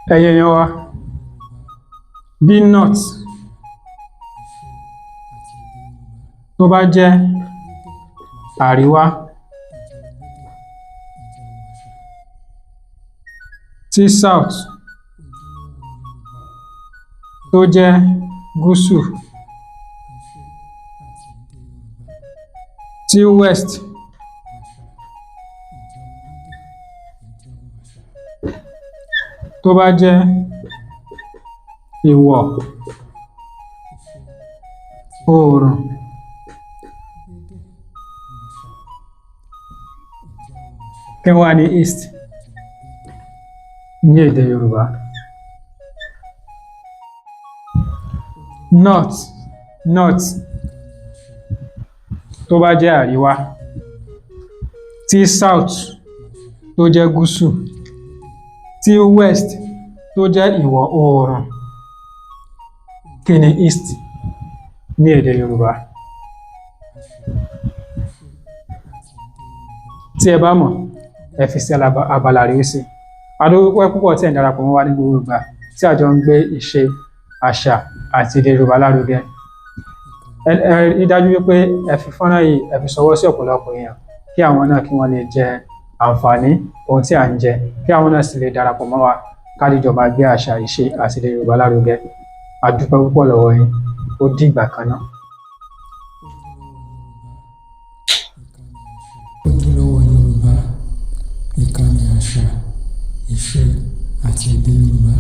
Ẹ̀yin èèyàn wa, bí north tó bá jẹ́ àríwá, tí south tó jẹ́ gúúsù, tí west tó bá jẹ́ ìwọ̀ oòrùn, kí wá ní east ní èdè Yorùbá? North, north tó bá jẹ́ àríwá, tí south tó jẹ́ gúúsù, tí west tó jẹ́ ìwọ̀ oòrùn, kí ni east ní èdè Yorùbá? Tí ẹ bá mọ̀, ẹ fi sí abala àríwísí. A dúpẹ́ púpọ̀ tí ẹ̀ ń darapọ̀ mọ́ wa ní gbogbo ìgbà tí a jọ ń gbé ìṣe, àṣà àti èdè Yorùbá lárugẹ. Ẹ rí dájú wípé ẹ fi fọ́nrán yìí, ẹ fi ṣọwọ́ sí ọ̀pọ̀lọpọ̀ èèyàn kí àwọn náà kí wọ́n lè jẹ àǹfààní ohun tí à ń jẹ, kí àwọn náà sì lè darapọ̀ mọ́ wa ká lè jọ máa gbé àṣà, ìṣe àti èdè Yorùbá lárugẹ. A dúpẹ́ púpọ̀ lọ́wọ́ yín. Ó dìgbà kan náà. Ojúlówó Yorùbá, ìkànnì àṣà, ìṣe àti èdè Yorùbá.